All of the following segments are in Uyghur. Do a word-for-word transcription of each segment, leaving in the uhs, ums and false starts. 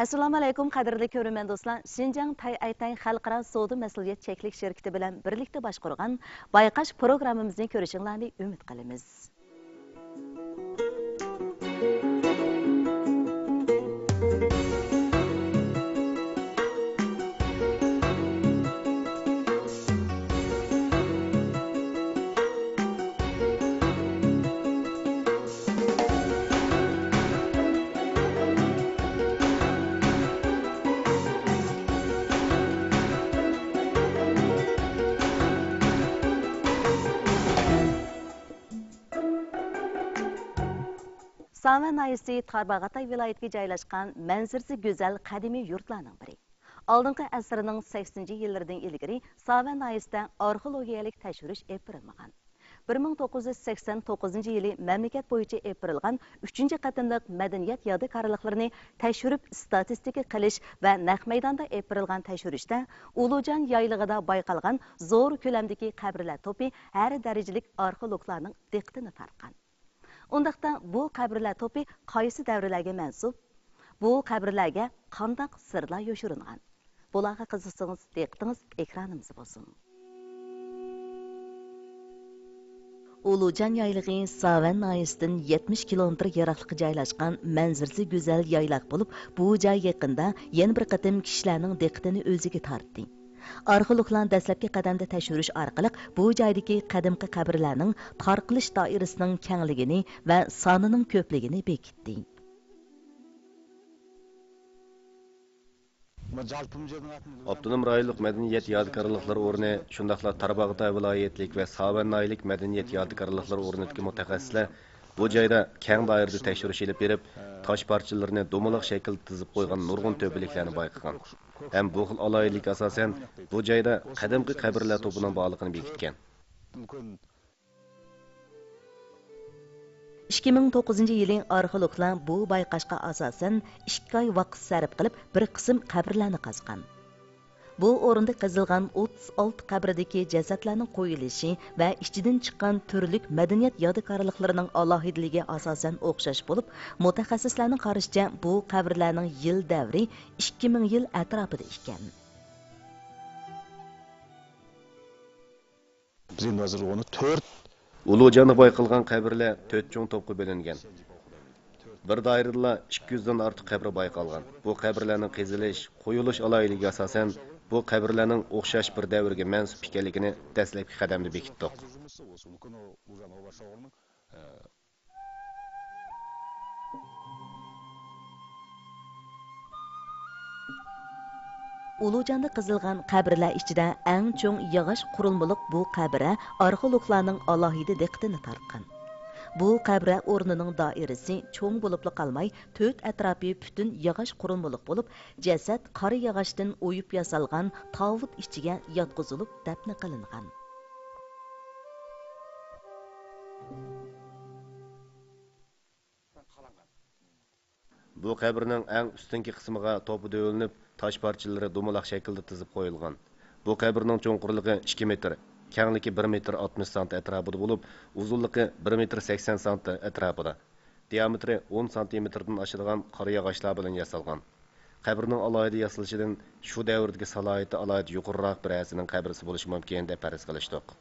ئەسسالامۇئەلەيكۇم، قەدىرلىك كۆرۈرمەن دوستلار! شىنجاڭ تەيئەيتەڭ خەلقئارا سودا مەسئۇلىيەت چەكلىك شىركىتى بىلەن بىرلىكتە باشقۇرغان بايقاش پروگراممىمىزنى كۆرۈشۈڭلارنى ئۈمىد قىلىمىز. ساۋەن ناھىيەسى تارباغاتاي ۋىلايىتىگە جايلاشقان مەنزىرىسى گۈزەل قەدىمىي يۇرتلارنىڭ بىرى. ئالدىنقى ئەسىرنىڭ سەكسىنىنچى يىللىرىدىن ئىلگىرى ساۋەن ناھىيەسىدە ئارخېئولوگىيەلىك تەكشۈرۈش ئېلىپ بېرىلمىغان. بىر مىڭ توققۇز يۈز سەكسەن توققۇزىنچى يىلى مەملىكەت بويىچە ئېلىپ بېرىلغان ئۈچىنچى قېتىملىق مەدەنىيەت يادىكارلىقلىرىنى تەكشۈرۈپ ئىستاتىستىكا قىلىش ۋە نەق مەيداندا ئېلىپ بېرىلغان تەكشۈرۈشتە ئۇلۇجان يايلىقىدا بايقالغان زور كۆلەمدىكى قەبرىلەر توپى ھەر دەرىجىلىك ئارخېئولوگلارنىڭ دىققىتىنى تارتقان. ئۇنداقتا بۇ قەبرىلەر توپى قايسى دەۋرلەرگە مەنسۇپ؟ بۇ قەبرىلەرگە قانداق سىرلار يوشۇرۇنغان؟ بۇلارغا قىزىقسىڭىز، دىققىتىڭىز ئېكرانىمىزدا بولسۇن. ئۇلۇجان يايلىقى ساۋەن ناھىيەسىدىن يەتمىش كىلومېتىر يىراقلىققا جايلاشقان مەنزىرىسى گۈزەل يايلاق بولۇپ، بۇ جاي يېقىندا يەنە بىر قېتىم كىشىلەرنىڭ دىققىتىنى ئۆزىگە تارتتى. ئارخېئولوگلار دەسلەپكى قەدەمدە تەكشۈرۈش ئارقىلىق بۇ جايدىكى قەدىمكى قەبرىلەرنىڭ تارقىلىش دائىرىسىنىڭ كەڭلىكىنى ۋە سانىنىڭ كۆپلۈكىنى بېكىتتى. ئاپتونوم رايونلۇق مەدەنىيەت يادىكارلىقلىرى ئورنى، شۇنداقلا تارباغاتاي ۋىلايەتلىك ۋە ساۋەن ناھىيەلىك مەدەنىيەت يادىكارلىقلىرى ئورنىدىكى مۇتەخەسسىسلەر بۇ جايدا كەڭ دائىرىدە تەكشۈرۈش ئېلىپ بېرىپ، تاش پارچىلىرىنى دومىلاق شەكىلدە تىزىپ قويغان نۇرغۇن تۆپىلىكلەرنى بايقىغان ھەم بۇ خىل ئالاھىدىلىككە ئاساسەن، بۇ جايدا قەدىمكى قەبرىلەر توپىنىڭ بارلىقىنى بېكىتكەن. ئىككى مىڭ توققۇزىنچى يىلى ئارخېئولوگلار بۇ بايقاشقا ئاساسەن، ئىككى ئاي ۋاقىت سەرپ قىلىپ، بىر قىسىم قەبرىلەرنى قازغان. بۇ ئورۇندا قېزىلغان ئوتتۇز ئالتە قەبرىدىكى جەسەتلەرنىڭ قويۇلۇشى ۋە ئىچىدىن چىققان تۈرلۈك مەدەنىيەت يادىكارلىقلىرىنىڭ ئالاھىدىلىكى ئاساسەن ئوخشاش بولۇپ، مۇتەخەسسىسلەرنىڭ قارىشىچە، بۇ قەبرىلەرنىڭ يىل دەۋرى ئىككى مىڭ يىل ئەتراپىدا ئىكەن. بىز ئەمدى ھازىر ئۇنى تۆت ئۇلۇجاندا بايقالغان قەبرىلەر تۆت چوڭ توپقا بۆلۈنگەن. بىر دائىرىدىلا ئىككى يۈزدىن ئارتۇق قەبرە بايقالغان. بۇ قەبرىلەرنىڭ قېزىلىش، قويۇلۇش ئالاھىدىلىكىگە ئاساسەن، بۇ قەبرىلەرنىڭ ئوخشاش بىر دەۋرگە مەنسۇپ ئىكەنلىكىنى دەسلەپكى قەدەمدە بېكىتتۇق. ئۇلۇجاندا قېزىلغان قەبرىلەر ئىچىدە ئەڭ چوڭ ياغاچ قۇرۇلمىلىق بۇ قەبرە ئارخېئولوگلارنىڭ ئالاھىدە دىققىتىنى تارتقان. بۇ قەبرە ئورنىنىڭ دائىرىسى چوڭ بولۇپلا قالماي، تۆت ئەتراپى پۈتۈن ياغاچ قۇرۇلمىلىق بولۇپ، جەسەت قارا ياغاچتىن ئويۇپ ياسالغان تاۋۇت ئىچىگە ياتقۇزۇلۇپ دەپنە قىلىنغان. بۇ قەبرىنىڭ ئەڭ ئۈستۈنكى قىسمىغا توپا دۆۋىلىنىپ، تاش پارچىلىرى دومىلاق شەكىلدە تىزىپ قويۇلغان. بۇ قەبرىنىڭ چوڭقۇرلۇقى ئىككى مېتىر، كەڭلىكى بىر مېتىر ئاتمىش سانتى ئەتراپىدا بولۇپ، ئۇزۇنلۇقى بىر مېتىر سەكسەن سانتى ئەتراپىدا، دىئامېتىرى ئون سانتىمېتىردىن ئاشىدىغان قارا ياغاچلار بىلەن ياسالغان. قەبرىنىڭ ئالاھىدە ياسىلىشىدىن شۇ دەۋردىكى سالاھىيىتى ئالاھىدە يۇقىرىراق بىر ئەسىرنىڭ قەبرىسى بولۇشى مۇمكىن دەپ پەرەز قىلىشتۇق.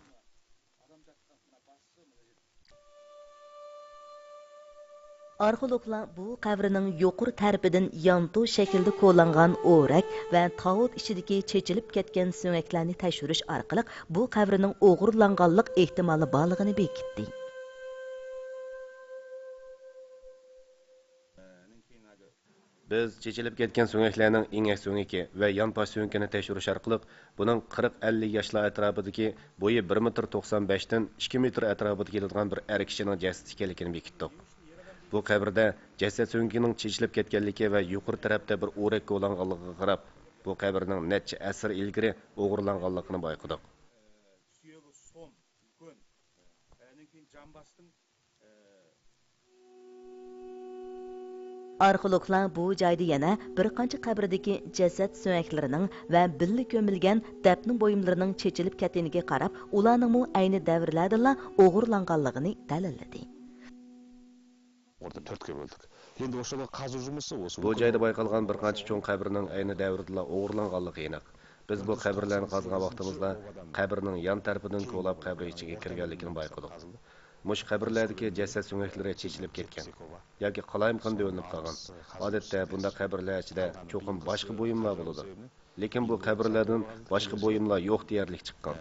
ئارخېئولوگلار بۇ قەبرىنىڭ يۇقىرى تەرىپىدىن يانتۇ شەكلىدە كولانغان ئورەك ۋە تاۋۇت ئىچىدىكى چېچىلىپ كەتكەن سۆڭەكلەرنى تەكشۈرۈش ئارقىلىق بۇ قەبرىنىڭ ئوغرىلانغانلىق ئېھتىمالى بارلىقىنى بېكىتتى. بىز چېچىلىپ كەتكەن سۆڭەكلەرنىڭ ئېڭەك سۆڭىكى ۋە يانپاش سۆڭىكىنى تەكشۈرۈش ئارقىلىق، بۇنىڭ قىرىق ئەللىك ياشلار ئەتراپىدىكى، بويى بىر مېتىر توقسان بەشتىن ئىككى مېتىر ئەتراپىدا كېلىدىغان بىر ئەر كىشىنىڭ جەسىتى ئىكەنلىكىنى بېكىتتۇق. بۇ قەبرىدە جەسەت سۆڭىكىنىڭ چېچىلىپ كەتكەنلىكى ۋە يۇقىرى تەرەپتە بىر ئورەك كولانغانلىقىغا قاراپ، بۇ قەبرىنىڭ نەچچە ئەسىر ئىلگىرى ئوغرىلانغانلىقىنى بايقىدۇق. ئارخېئولوگلار بۇ جايدا يەنە بىر قانچە قەبرىدىكى جەسەت سۆڭەكلىرىنىڭ ۋە بىللە كۆمۈلگەن دەپنە بۇيۇملىرىنىڭ چېچىلىپ كەتكىنىگە قاراپ، ئۇلارنىڭمۇ ئەينى دەۋرلەردىلا ئوغرىلانغانلىقىنى دەلىللىدى. ئوردا تۆتكە بۆلدۇق. Endi ошолар казуу жумусу ошо. بۇ جايدا بايقالغان بىر قانچە چوڭ قەبرىنىڭ ئەينى دەۋردىلا ئوغرىلانغانلىقى ئېنىق. بىز بۇ قەبرىلەرنى قازغان ۋاقتىمىزدا قەبرىنىڭ يان تەرىپىدىن كولاپ قەبرە ئىچىگە كىرگەنلىكىنى بايقىدۇق. مۇشۇ قەبرىلەردىكى جەسەت سۆڭەكلىرى چېچىلىپ كەتكەن ياكى قالايمىقان دۆۋىلىنىپ قالغان. ئادەتتە بۇنداق قەبرىلەر ئىچىدە چوقۇم باشقا بۇيۇملار بولىدۇ. لېكىن بۇ قەبرىلەردىن باشقا بۇيۇملار يوق دېيەرلىك چىققان.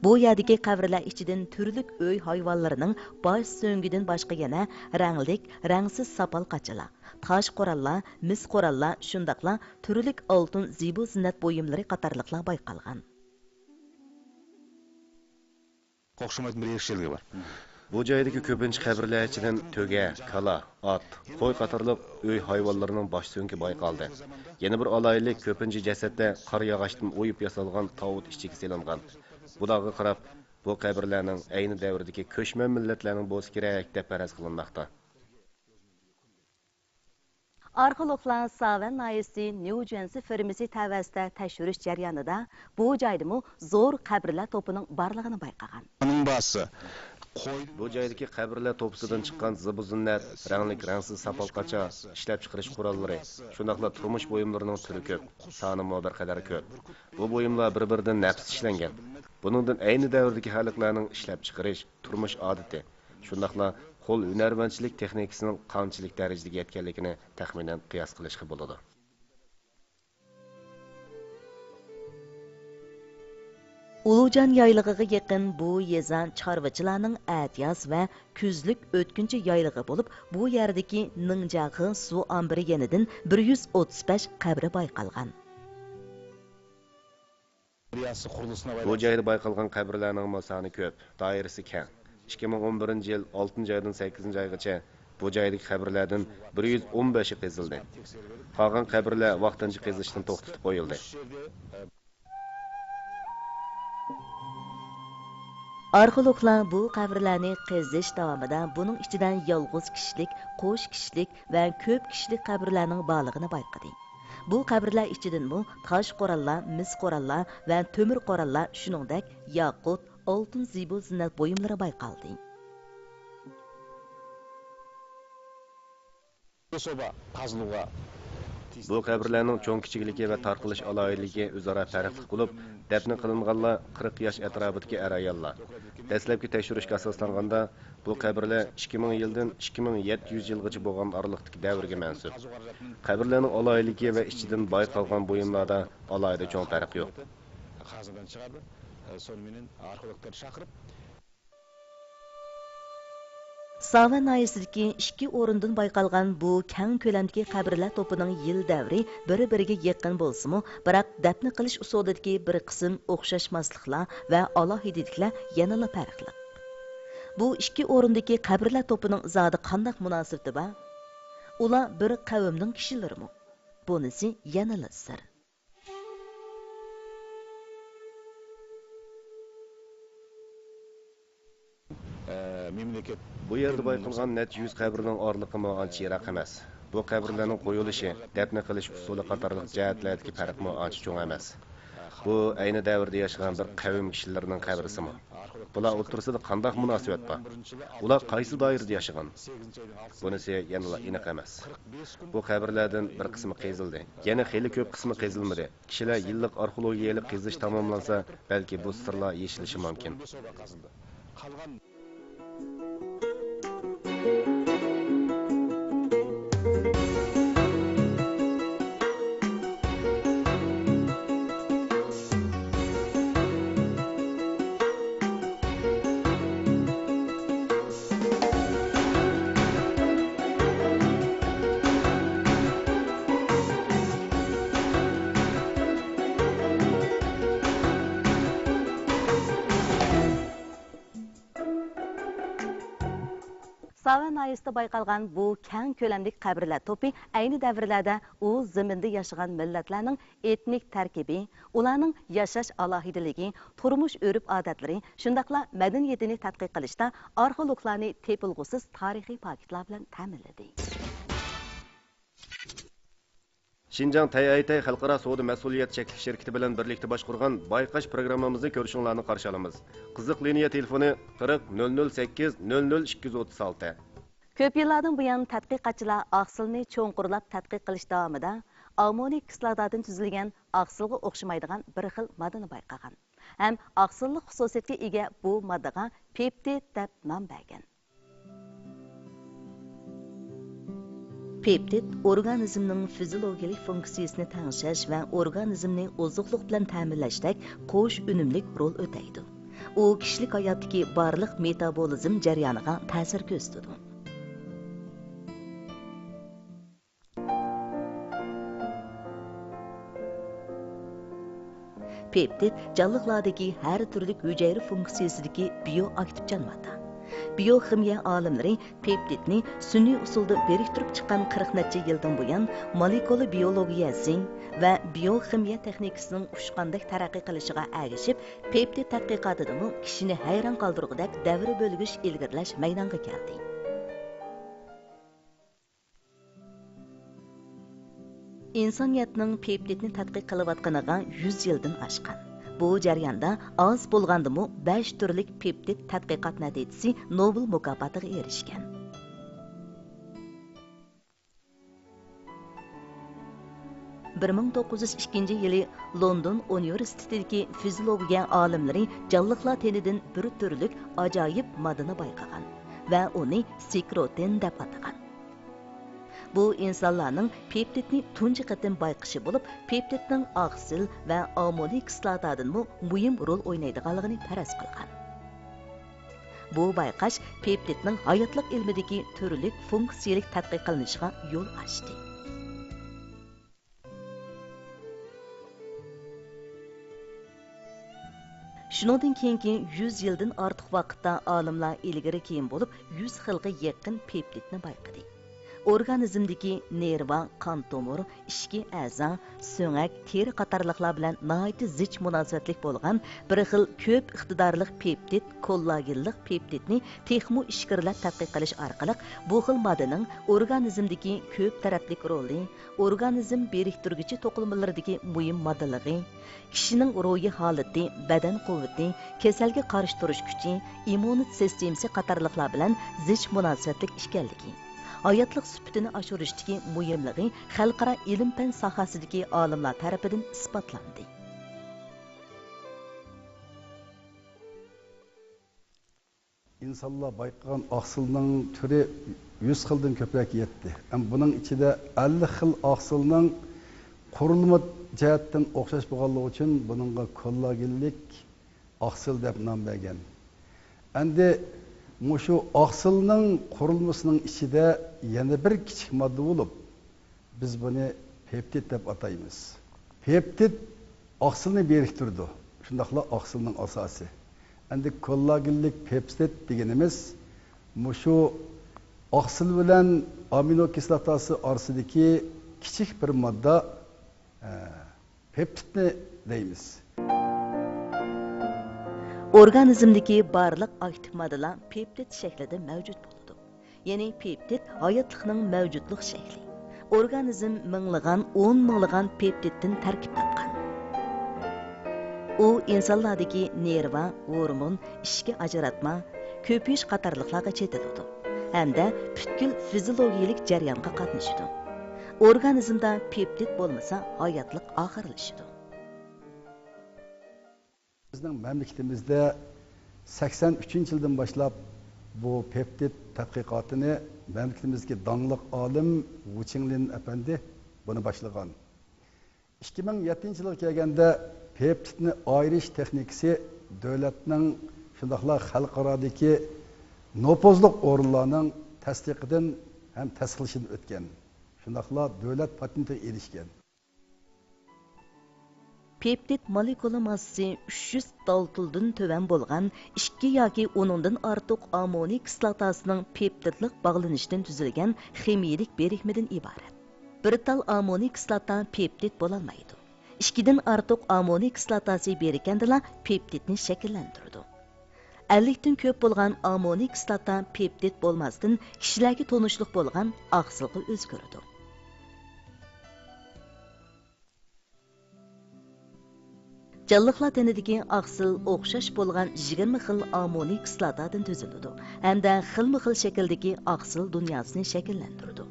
بۇ يەردىكى قەبرىلەر ئىچىدىن تۈرلۈك ئۆي ھايۋانلىرىنىڭ باش سۆڭىكىدىن باشقا يەنە رەڭلىك، رەڭسىز ساپال قاچىلار، تاش قوراللار، مىس قوراللار، شۇنداقلا تۈرلۈك ئالتۇن زىبۇ زىننەت بۇيۇملىرى قاتارلىقلار بايقالغان. ئوخشىمايدىغان بىر ئېرىشكەنلىكى بار. بۇ جايدىكى كۆپىنچە قەبرىلەر ئىچىدىن تۆگە، كالا، ئات، قوي قاتارلىق ئۆي ھايۋانلىرىنىڭ باش سۆڭىكى بايقالدى. يەنە بىر ئالاھىدىلىك، كۆپىنچە جەسەتتە قارا ياغاچتىن ئويۇپ ياسالغان تاۋۇت ئىچىگە سېلىنغان. بۇلارغا قاراپ، بۇ قەبرىلەرنىڭ ئەينى دەۋردىكى كۆچمەن مىللەتلەرنىڭ بولسا كېرەك دەپ پەرەز قىلىنماقتا. ئارخېئولوگلار ساۋەن ناھىيەسى نيۇ جېرسى فېرمىسى تەۋەسىدە تەكشۈرۈش جەريانىدا بۇ جايدىمۇ زور قەبرىلەر توپىنىڭ بارلىقىنى بايقىغان. ئۇنىڭ باسى قوي. بۇ جايدىكى قەبرىلەر توپىسىدىن چىققان زىبۇ زىننەت، رەڭلىك، رەڭسىز ساپال قاچا، ئىشلەپچىقىرىش قوراللىرى، شۇنداقلا تۇرمۇش بۇيۇملىرىنىڭ تۈرى كۆپ، سانىمۇ بىر قەدەر كۆپ. بۇ بۇيۇملار بىر-بىرىدىن نەپىس ئىشلەنگەن. بۇنىڭدىن ئەينى دەۋردىكى خەلقلەرنىڭ ئىشلەپچىقىرىش، تۇرمۇش ئادىتى، شۇنداقلا قول ھۈنەرۋەنچىلىك تېخنىكىسىنىڭ قانچىلىك دەرىجىدە يەتكەنلىكىنى تەخمىنەن قىياس قىلىشقا بولىدۇ. ئۇلۇغجان يايلىقىغا يېقىن بۇ يېزا چارۋىچىلارنىڭ ئەتىياز ۋە كۈزلۈك ئۆتكۈنچى يايلىقى بولۇپ، بۇ يەردىكى نىڭجياخې سۇ ئامبىرى يېنىدىن بىر يۈز ئوتتۇز بەش قەبرە بايقالغان. بۇ جايدا بايقالغان قەبرىلەرنىڭمۇ سانى كۆپ، دائىرىسى كەڭ. ئىككى مىڭ ئون بىرىنچى يىل ئالتىنچى ئايدىن سەككىزىنچى ئايغىچە بۇ جايدىكى قەبرىلەردىن بىر يۈز ئون بەشى قېزىلدى. قالغان قەبرىلەر ۋاقتىنچە قېزىشتىن توختىتىپ قويۇلدى. ئارخېئولوگلار بۇ قەبرىلەرنى قېزىش داۋامىدا بۇنىڭ ئىچىدە يالغۇز كىشىلىك، قوش كىشىلىك ۋە كۆپ كىشىلىك قەبرىلەرنىڭ بارلىقىنى بايقىدى. بۇ قەبرىلەر ئىچىدىنمۇ تاش قوراللار، مىس قوراللار ۋە تۆمۈر قوراللار، شۇنىڭدەك ياقۇت، ئالتۇن زىبۇ زىننەت بۇيۇملىرى بايقالدى. بۇ قەبرىلەرنىڭ چوڭ كىچىكلىكى ۋە تارقىلىش ئالاھىدىلىكى ئۆزئارا پەرقلىق بولۇپ، دەپنە قىلىنغانلار قىرىق ياش ئەتراپىدىكى ئەر-ئاياللار. دەسلەپكى تەكشۈرۈشكە ئاساسلانغاندا، بۇ قەبرىلەر ئىككى مىڭ يىلدىن ئىككى مىڭ يەتتە يۈز يىلغىچە بولغان ئارىلىقتىكى دەۋرگە مەنسۇپ. قەبرىلەرنىڭ ئالاھىدىلىكى ۋە ئىچىدىن بايقالغان بۇيۇملاردا ئالاھىدە چوڭ پەرق يوق. ساۋەن ناھىيەسىدىكى ئىككى ئورۇندىن بايقالغان بۇ كەڭ كۆلەمدىكى قەبرىلەر توپىنىڭ يىل دەۋرى بىر-بىرىگە يېقىن بولسىمۇ، بىراق دەپنە قىلىش ئۇسۇلىدىكى بىر قىسىم ئوخشاشماسلىقلار ۋە ئالاھىدىلىكلەر يەنىلا پەرقلىق. بۇ ئىككى ئورۇندىكى قەبرىلەر توپىنىڭ زادى قانداق مۇناسىۋىتى بار؟ ئۇلار بىر قەۋمنىڭ كىشىلىرىمۇ؟ بۇنىسى يەنىلا سىر. بۇ يەردە بايقالغان نەچچە يۈز قەبرىنىڭ ئارىلىقىمۇ ئانچە يىراق ئەمەس. بۇ قەبرىلەرنىڭ قويۇلۇشى، دەپنە قىلىش ئۇسۇلى قاتارلىق جەھەتلەردىكى پەرقمۇ ئانچە چوڭ ئەمەس. بۇ ئەينى دەۋردە ياشىغان بىر قەۋم كىشىلىرىنىڭ قەبرىسىمۇ؟ بۇلار ئوتتۇرىسىدا قانداق مۇناسىۋەت بار؟ ئۇلار قايسى دائىرىدە ياشىغان؟ بۇنىسى يەنىلا ئېنىق ئەمەس. بۇ قەبرىلەردىن بىر قىسمى قېزىلدى، يەنە خېلى كۆپ قىسمى قېزىلمىدى. كىشىلەر يىللىق ئارخېئولوگىيەلىك قېزىش تاماملانسا، بەلكى بۇ سىرلار يېشىلىشى مۇمكىن. ساۋەن ناھىيەسىدە بايقالغان بۇ كەڭ كۆلەملىك قەبرىلەر توپى ئەينى دەۋرلەردە ئۇ زېمىندا ياشىغان مىللەتلەرنىڭ ئېتنىك تەركىبى، ئۇلارنىڭ ياشاش ئالاھىدىلىكى، تۇرمۇش ئۆرپ-ئادەتلىرى، شۇنداقلا مەدەنىيىتىنى تەتقىق قىلىشتا ئارخېئولوگلارنى تېپىلغۇسىز تارىخىي پاكىتلار بىلەن تەمىنلىدى. شىنجاڭ تەيئەيتەي خەلقئارا سودا مەسئۇلىيەت چەكلىك شىركىتى بىلەن بىرلىكتە باشقۇرغان بايقاش پروگراممىمىزنى كۆرۈشۈڭلارنى قارشى ئالىمىز. قىزىق لىنىيە تېلېفونى: قىرىق، نۆل نۆل سەككىز، نۆل نۆل، ئىككى يۈز ئوتتۇز ئالتە. كۆپ يىللاردىن بۇيان تەتقىقاتچىلار ئاقسىلنى چوڭقۇرلاپ تەتقىق قىلىش داۋامىدا ئاممونىي كىسلاتادىن تۈزۈلگەن ئاقسىلغا ئوخشىمايدىغان بىر خىل ماددىنى بايقىغان ھەم ئاقسىللىق خۇسۇسىيەتكە ئىگە بۇ ماددىغا پېپتىد دەپ نام بەرگەن. پېپتىد ئورگانىزمنىڭ فىزىيولوگىيەلىك فۇنكسىيىسىنى تەڭشەش ۋە ئورگانىزمنى ئوزۇقلۇق بىلەن تەمىنلەشتەك قوش ئۈنۈملۈك رول ئۆتەيدۇ. ئۇ كىشىلىك ھاياتتىكى بارلىق مېتابولىزم جەريانىغا تەسىر كۆرسىتىدۇ. پېپتىد جانلىقلاردىكى ھەر تۈرلۈك ھۈجەيرە فۇنكسىيىسىدىكى بىيوئاكتىپ جان ماددا. بىيوخىمىيە ئالىملىرى پېپتىدنى سۈنئىي ئۇسۇلدا بىرىكتۈرۈپ چىققان قىرىق نەچچە يىلدىن بۇيان مولېكۇلا بىيولوگىيەسى ۋە بىيوخىمىيە تېخنىكىسىنىڭ ئۇچقاندەك تەرەققىي قىلىشىغا ئەگىشىپ، پېپتىد تەتقىقاتىدىمۇ كىشىنى ھەيران قالدۇرغۇدەك دەۋر بۆلگۈچ ئىلگىرىلەش مەيدانغا كەلدى. ئىنسانىيەتنىڭ پېپتىدنى تەتقىق قىلىۋاتقىنىغا يۈز يىلدىن ئاشقان. بۇ جەرياندا ئاز بولغاندىمۇ بەش تۈرلۈك پېپتىد تەتقىقات نەتىجىسى نوبېل مۇكاپاتىغا ئېرىشكەن. بىر مىڭ توققۇز يۈز ئىككىنچى يىلى لوندون ئۇنىۋېرسىتېتىدىكى فىزىولوگىيە ئالىملىرى جانلىقلار تېنىدىن بىر تۈرلۈك ئاجايىپ ماددىنى بايقىغان ۋە ئۇنى سېكروتىن دەپ ئاتىغان. بۇ ئىنسانلارنىڭ پېپتىدنى تۇنجى قېتىم بايقىشى بولۇپ، پېپتىدنىڭ ئاقسىل ۋە ئاممونىي كىسلاتادىنمۇ مۇھىم رول ئوينايدىغانلىقىنى پەرەز قىلغان. بۇ بايقاش پېپتىدنىڭ ھاياتلىق ئىلمىدىكى تۈرلۈك فۇنكسىيەلىك تەتقىق قىلىنىشىغا يول ئاچتى. شۇنىڭدىن كېيىنكى يۈز يىلدىن ئارتۇق ۋاقىتتا ئالىملار ئىلگىرى كېيىن بولۇپ يۈز خىلغا يېقىن پېپتىدنى بايقىدى. ئورگانىزمدىكى نېرۋا، قان تومۇر، ئىچكى ئەزا، سۆڭەك، تېرە قاتارلىقلار بىلەن ناھايىتى زىچ مۇناسىۋەتلىك بولغان بىر خىل كۆپ ئىقتىدارلىق پېپتىد، كوللاگېنلىق پېپتىدنى تېخىمۇ ئىچكىرىلەپ تەتقىق قىلىش ئارقىلىق بۇ خىل ماددىنىڭ ئورگانىزمدىكى كۆپ تەرەپلىك رولى، ئورگانىزم بىرىكتۈرگۈچى توقۇلمىلىرىدىكى مۇھىم ماددىلىقى، كىشىنىڭ روھىي ھالىتى، بەدەن قۇۋۋىتى، كېسەلگە قارشى تۇرۇش كۈچى، ئىممۇن سىستېمىسى قاتارلىقلار بىلەن زىچ مۇناسىۋەتلىك ئىكەنلىكى، ھاياتلىق سۈپىتىنى ئاشۇرۇشتىكى مۇھىملىقى خەلقئارا ئىلىم-پەن ساھەسىدىكى ئالىملار تەرىپىدىن ئىسپاتلاندى. ئىنسانلار بايقىغان ئاقسىلنىڭ تۈرى يۈز خىلدىن كۆپرەك يەتتى. ھەم بۇنىڭ ئىچىدە ئەللىك خىل ئاقسىلنىڭ قۇرۇلما جەھەتتىن ئوخشاش بولغانلىقى ئۈچۈن بۇنىڭغا كوللاگېنلىك ئاقسىل دەپ نام بەرگەن. ئەمدى مۇشۇ ئاقسىلنىڭ قۇرۇلمىسىنىڭ ئىچىدە يەنە بىر كىچىك ماددا بولۇپ، بىز بۇنى پېپتىد دەپ ئاتايمىز. پېپتىد ئاقسىلنى بىرىكتۈرىدۇ، شۇنداقلا ئاقسىلنىڭ ئاساسى. ئەمدى كوللاگېنلىك پېپتىد دېگىنىمىز مۇشۇ ئاقسىل بىلەن ئامىنو كىسلاتاسى ئارىسىدىكى كىچىك بىر ماددا، ئە، پېپتىدنى دەيمىز. ئورگانىزمدىكى بارلىق ئاكتىپ ماددىلار پېپتىد شەكلىدە مەۋجۇت بولىدۇ. يەنى پېپتىد ھاياتلىقنىڭ مەۋجۇتلۇق شەكلى. ئورگانىزم مىڭلىغان، ئون مىڭلىغان پېپتىدتىن تەركىب تاپقان. ئۇ ئىنسانلاردىكى نېرۋا، ھورمون، ئىچكى ئاجراتما، كۆپىيىش قاتارلىقلارغا چېتىلىدۇ ھەمدە پۈتكۈل فىزىولوگىيەلىك جەريانغا قاتنىشىدۇ. ئورگانىزمدا پېپتىد بولمىسا، ھاياتلىق ئاخىرلىشىدۇ. بىزنىڭ مەملىكىتىمىزدە سەكسەن ئۈچىنچى يىلدىن باشلاپ بۇ پېپتىد تەتقىقاتىنى مەملىكىتىمىزدىكى داڭلىق ئالىم ۋۇ چىڭلىن ئەپەندى بۇنى باشلىغان. ئىككى مىڭ يەتتىنچى يىلغا كەلگەندە پېپتىدنى ئايرىش تېخنىكىسى دۆلەتنىڭ، شۇنداقلا خەلقئارادىكى نوپۇزلۇق ئورۇنلارنىڭ تەستىقىدىن ھەم تەستىقلىشىدىن ئۆتكەن. شۇنداقلا دۆلەت پاتېنتىغا ئېرىشكەن. پېپتىد مولېكۇلا ماسسىسى ئۈچ يۈز دالتولدىن تۆۋەن بولغان ئىككى ياكى ئۇنىڭدىن ئارتۇق ئاممونىي كىسلاتاسىنىڭ پېپتىدلىق باغلىنىشىدىن تۈزۈلگەن خىمىيىلىك بىرىكمىدىن ئىبارەت. بىر تال ئاممونىي كىسلاتا پېپتىد بولالمايدۇ. ئىككىدىن ئارتۇق ئاممونىي كىسلاتاسى بىرىككەندىلا پېپتىدنى شەكىللەندۈرىدۇ. ئەللىكتىن كۆپ بولغان ئاممونىي كىسلاتا پېپتىد بولماستىن، كىشىلەرگە تونۇشلۇق بولغان ئاقسىلغا ئۆزگىرىدۇ. جانلىقلار تېنىدىكى ئاقسىل ئوخشاش بولغان يىگىرمە خىل ئامىنو كىسلاتادىن تۈزۈلىدۇ ھەمدە خىلمۇ خىل شەكىلدىكى ئاقسىل دۇنياسىنى شەكىللەندۈرىدۇ.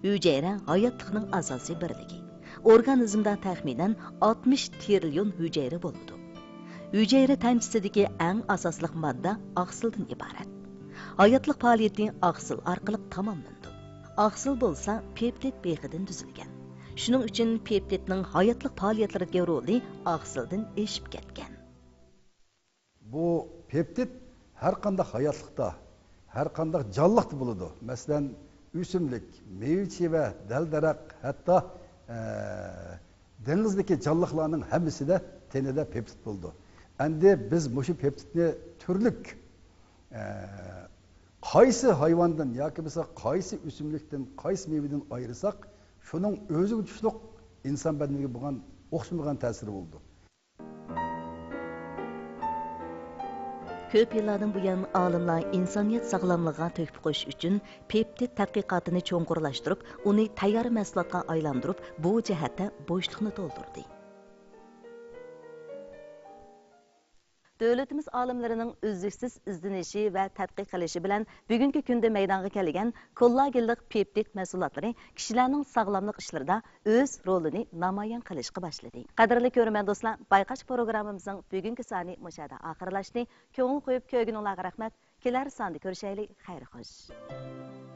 ھۈجەيرە ھاياتلىقنىڭ ئاساسىي بىرلىكى. ئورگانىزمدا تەخمىنەن ئاتمىش تىرىليون ھۈجەيرە بولىدۇ. ھۈجەيرە تەنچىسىدىكى ئەڭ ئاساسلىق ماددا ئاقسىلدىن ئىبارەت. ھاياتلىق پائالىيىتى ئاقسىل ئارقىلىق تاماملىنىدۇ. ئاقسىل بولسا پېپتىد بېغىدىن تۈزۈلگەن. شۇنىڭ ئۈچۈن پېپتىدنىڭ ھاياتلىق پائالىيەتلىرىدىكى رولى ئاقسىلدىن ئېشىپ كەتكەن. بۇ پېپتىد ھەر قانداق ھاياتلىقتا، ھەر قانداق جانلىقتا بولىدۇ. مەسىلەن، ئۆسۈملۈك، مېۋە چىۋە، دەل-دەرەخ، ھەتتا، ئە، دېڭىزدىكى جانلىقلارنىڭ ھەممىسىدە تېنىدە پېپتىد بولىدۇ. ئەمدى بىز مۇشۇ پېپتىدنى تۈرلۈك، ئە، قايسى ھايۋاندىن ياكى بولمىسا قايسى ئۆسۈملۈكتىن، قايسى مېۋىدىن ئايرىساق، شۇنىڭ ئۆزىگە تۇشلۇق ئىنسان بەدىنىگە بولغان ئوخشىمىغان تەسىرى بولىدۇ. كۆپ يىللاردىن بۇيان ئالىملار ئىنسانىيەت ساغلاملىقىغا تۆھپە قوشۇش ئۈچۈن پېپتىد تەتقىقاتىنى چوڭقۇرلاشتۇرۇپ، ئۇنى تەييار مەھسۇلاتقا ئايلاندۇرۇپ، بۇ جەھەتتە بوشلۇقنى تولدۇردى. دۆلىتىمىز ئالىملىرىنىڭ ئۈزلۈكسىز ئىزدىنىشى ۋە تەتقىق قىلىشى بىلەن بۈگۈنكى كۈندە مەيدانغا كەلگەن كوللاگېنلىق پېپتىد مەھسۇلاتلىرى كىشىلەرنىڭ ساغلاملىق ئىشلىرىدا ئۆز رولىنى نامايان قىلىشقا باشلىدى. قەدىرلىك كۆرۈرمەن دوستلار، بايقاش پروگراممىمىزنىڭ بۈگۈنكى سانى مۇشۇ يەردە ئاخىرلاشتى. كۆڭۈل قويۇپ كۆرگىنىڭلارغا رەھمەت. كېلەر ساندا كۆرۈشەيلى. خەير خوش.